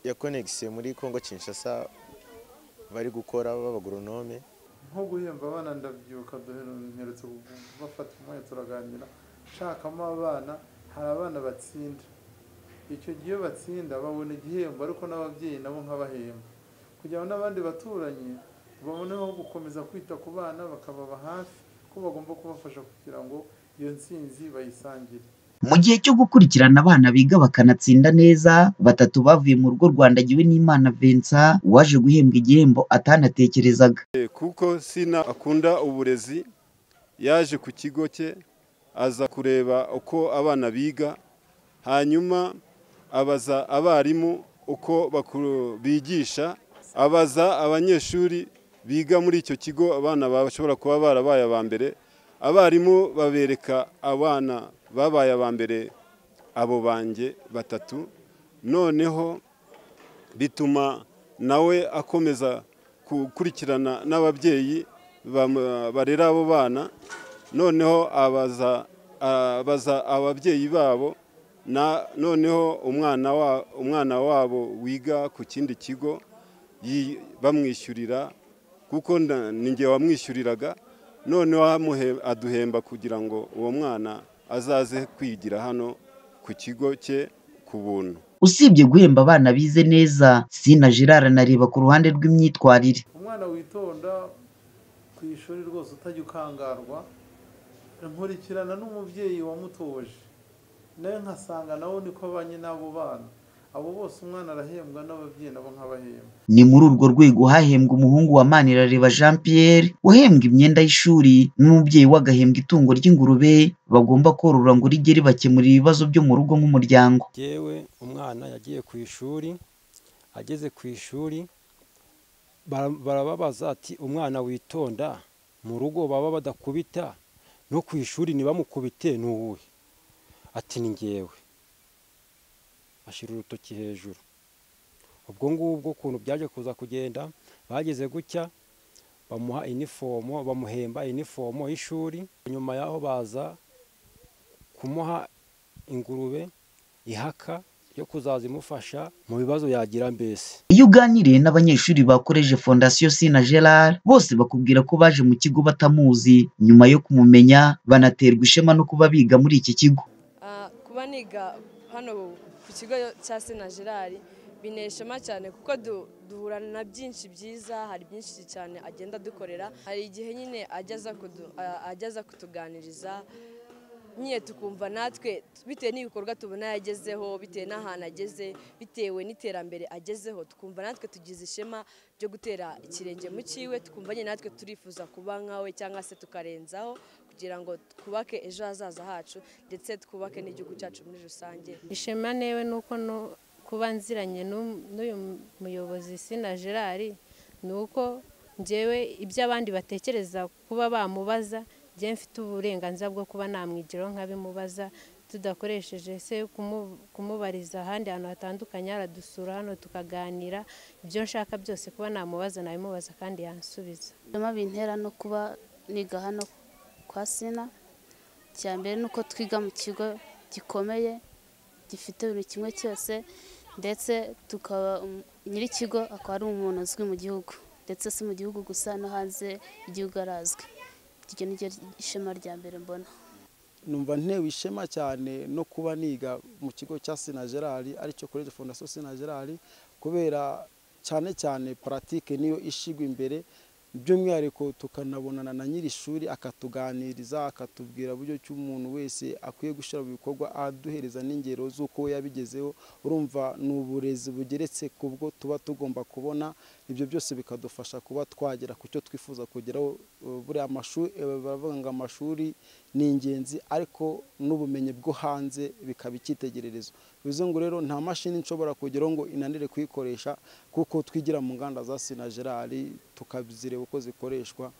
yakonegise muri Congo Kinshasa, bari gukora b'abagoronome. Nko guhemba abana, ndabyibuka duherutse bafata umwanya turaganira, nshakamo abana, hari abana batsinda. Icyo gihe batsinda babona igihembo, ariko n'ababyeyi nabo nk'abahemba, kugira ngo n'abandi baturanyi baboneho gukomeza kwita ku bana, bakababa hafi ko bagomba kubafasha kugira ngo iyo ntsinzi bayisangire. Mu gihe cyo gukurikirana abana biga bakanatsinda neza, batatu bavuye mu rugo rwa Ndagiwenimana Vincent waje guhembwa igihembo atanatekerezaga. Kuko Sina akunda uburezi, yaje ku kigo cye aza kureba uko abana biga, hanyuma abaza abarimu uko bigisha, abaza abanyeshuri biga muri icyo kigo, abana bashobora kuba barabaye aba mbere, abarimu babereka abana babaye aba mbere abo banjye batatu. Noneho bituma nawe akomeza gukurikirana n'ababyeyi barera abo bana, noneho abaza ababyeyi babo, na noneho umwana wabo wiga ku kindi kigo bamwishyurira, kuko ninjye wamwishyuriraga, noneho aduhemba kugira ngo uwo mwana azaze kwigira hano ku kigo cye ku buntu. Usibye guhemba abana bize neza, Sina Gerard anareba ku ruhande rw'imyitwarire. Umwana witonda ku ishuri rwose utajya ukangarwa, nkurikirana n'umubyeyi wamutoje, nawe nkasanga nawe niko abanye n'abo bana, abo bose umwana arahembwa n'ababyeyi nabo nk'abahemba. Ni muri urwo rwego hahembwa umuhungu wa Manirareba Jean Pierre wahembwa imyenda y'ishuri, n'umubyeyi we agahembwa itungo ry'ingurube bagomba korora ngo rijye ribakemurira ibibazo byo mu rugo nk'umuryango. Yewe umwana yagiye ku ishuri, ageze ku ishuri barababaza ati umwana witonda mu rugo baba badakubita, no ku ishuri ntibamukubite ni uwuhe? Ati ni ngewe. Ashyira urutoki hejuru. Ubwo ngubwo ukuntu byaje kuza kugenda, bageze gutya bamuha inifomo, bamuhemba inifomo y'ishuri. Nyuma yaho baza kumuha ingurube ihaka yo kuzaza imufasha mu bibazo yagira mbese. Iyo uganiriye n'abanyeshuri ba College Fondation Sina Gerard, bose bakubwira ko baje mu kigo batamuzi, nyuma yo kumumenya banaterwa ishema no kuba biga muri iki kigo. Kuba niga hano ku kigo cya Sina Gerard bineshema cyane, kuko duhurana na byinshi byiza, hari byinshi cyane agenda dukorera. Hari igihe nyine ajyaza kutuganiriza nyine tukumva natwe bitewe n'ibikorwa tubona yagezeho, bitewe n'ahantu ageze, bitewe n'iterambere agezeho, tukumva natwe tugize ishema ryo gutera ikirenge mu cyiwe, tukumva nyine natwe turifuza kuba nkawe cyangwa se tukarenzaho kugira ngo twubake ejo hazaza hacu ndetse twubake n'igihugu cyacu muri rusange. Ishema newe nuko kuba nziranye n'uyu muyobozi Sina Gerard, nuko njyewe ibyo abandi batekereza kuba bamubaza, njye mfite uburenganzira bwo kuba namwigiraho nkabimubaza, tudakoresheje se kumubariza ahandi hantu hatandukanye. Aradusura hano tukaganira, ibyo nshaka byose kuba namubaza nabimubaza kandi yansubiza. Ishema bintera no kuba niga hano kwa Sina, icya mbere nuko twiga mu kigo gikomeye gifite buri kimwe cyose, ndetse tukaba nyir'ikigo akaba ari umuntu uzwi mu gihugu, ndetse si mu gihugu gusa no hanze y'igihugu arazwi. Iryo ni ryo ishema rya mbere mbona. Numva ntewe ishema cyane no kuba niga mu kigo cya Sina Gerard, aricyo College Fondation Sina Gerard, kubera cyane cyane pratique niyo ishigwa imbere. By'umwihariko tukanabonana na nyiri ishuri akatuganiriza, akatubwira buryo ki umuntu wese akwiye gushyira mu bikorwa, aduhereza n'ingero z'uko we yabigezeho. Urumva ni uburezi bugeretse ku bwo tuba tugomba kubona, ibyo byose bikadufasha kuba twagera ku cyo twifuza kugeraho. Buriya amashuri, baravuga ngo amashuri ni ingenzi, ariko n'ubumenyi bwo hanze bikaba icyitegererezo. Bivuze ngo rero nta mashini nshobora kugeraho ngo inanire kuyikoresha, kuko twigira mu nganda za Sina Gerard tukazireba uko zikoreshwa,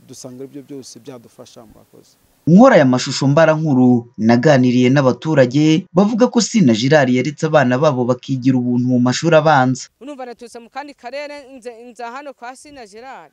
dusanga ibyo byose byadufasha. Murakoze. Nkora aya mashusho mbarankuru naganiriye n'abaturage bavuga ko Sina Gerard yaretse abana babo bakigira ubuntu mu mashuri abanza. Urumva naturutse mu kandi karere nza hano kwa Sina Gerard,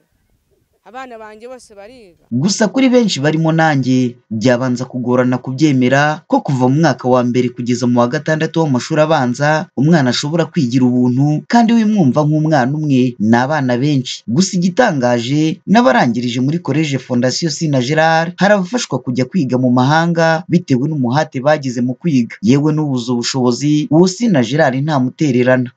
abana banjye bose bariga. Gusa kuri benshi barimo nanjye byabanza kugorana kubyemera ko kuva mu mwaka wa mbere kugeza mu wa gatandatu w'amashuri abanza umwana ashobora kwigira ubuntu, kandi wimwumva nk'umwana umwe ni abana benshi. Gusa igitangaje n'abarangirije muri Collège Fondation Sina Gerard hari abafashwa kujya kwiga mu mahanga bitewe n'umuhate bagize mu kwiga, yewe n'ubuze ubushobozi uwo Sina Gerard ntamutererana.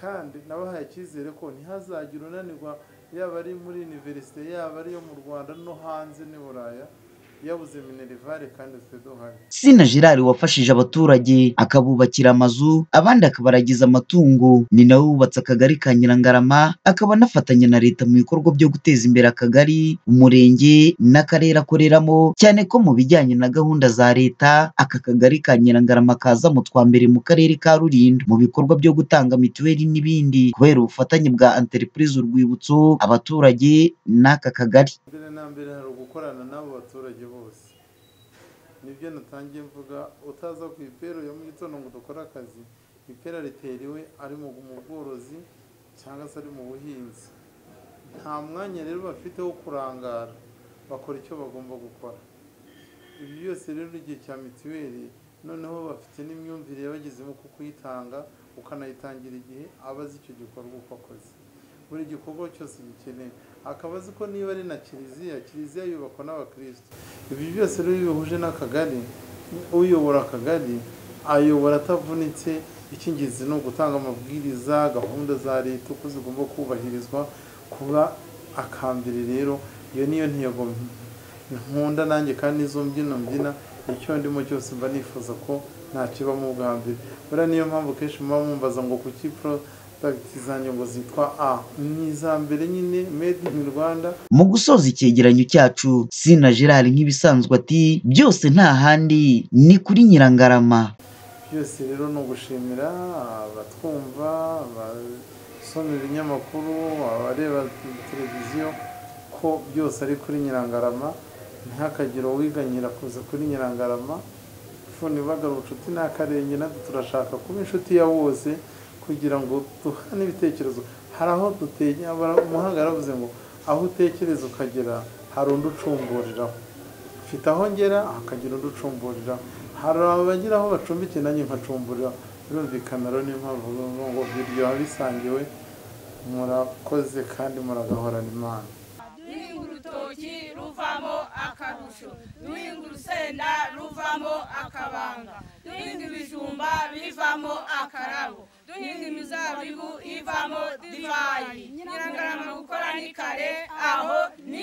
Kandi nabahaye icyizere ko ntihazagira unanirwa, yaba ari muri universite, yaba ari yo mu Rwanda no hanze n'i Buraya, yabuze minerivare kandi twe duhari. Sina Gerard wafashije abaturage akabubakira amazu, abandi akabaragiza amatungo, ni nawe wubatse akagari ka Nyirangarama, akaba anafatanya na leta mu bikorwa byo guteza imbere akagari, umurenge n'akarere akoreramo, cyane ko mu bijyanye na gahunda za leta aka kagari ka Nyirangarama kaza mu twa mbere mu karere ka Rulindo mu bikorwa byo gutanga mituweli n'ibindi, kubera ubufatanye bwa Entreprise Urwibutso, abaturage n'aka kagari. Mbere na mbere hari ugukorana n'abo baturage bose, nibyo natangiye mvuga, utaza ku ipero yo mu gitondo ngo dukore akazi, ipera riteriwe ari mu bworozi cyangwa se ari mu buhinzi, nta mwanya rero bafite wo kurangara, bakora icyo bagomba gukora. Ibi byose rero igihe cya mituweli noneho bafite n'imyumvire yabagezemo kuko kuyitanga ukanayitangira igihe aba azi icyo gikorwa uko akoze, buri gikorwa cyose gikenewe akaba azi ko niba ari na kiliziya, kiliziya yubakwa n'abakristo. Ibi byose rero bihuje n'akagari, uyobora akagari ayobora atavunitse. Icy'ingenzi ni ugutanga amabwiriza, gahunda za leta uko zigomba kubahirizwa, kuba akambere. Rero iyo niyo ntego nkunda nanjye, kandi izo mbyino mbyina, icyo ndimo cyose mba nifuza ko ntakibamo ubwa mbere. Buriya niyo mpamvu kenshi muba mumbaza ngo kuki product zanjye ngo zitwa A, ni iza mbere nyine, made in Rwanda. Mu gusoza icyegeranyo cyacu, Sina Gerard nk'ibisanzwe ati byose nta handi ni kuri Nyirangarama. Byose rero ni ugushimira abatwumva, abasoma ibinyamakuru, abareba televiziyo, ko byose ari kuri Nyirangarama. Ntihakagire uwiganyira kuza kuri Nyirangarama. Funi bagara ubucuti n'akarenge, natwe turashaka kuba inshuti ya bose kugira ngo duhane ibitekerezo. Hari aho dutegera, umuhanga yaravuze ngo aho utekereza ukagera hari undi ucumburiraho. Mfite aho ngera hakagira undi ucumburiraho, hari abagira aho bacumbikiye nanjye nkacumburira. Birumvikana rero, niyo mpamvu ngo biryoha bisangiwe. Murakoze kandi muragahorana Imana. Duhinga urutoki ruvamo akarusho, duhinga urusenda ruvamo akabanga, duhinga ibijumba bivamo akarabo, duhinga imizabibu ivamo divayi. Nyirangarama gukora ni kare, aho ni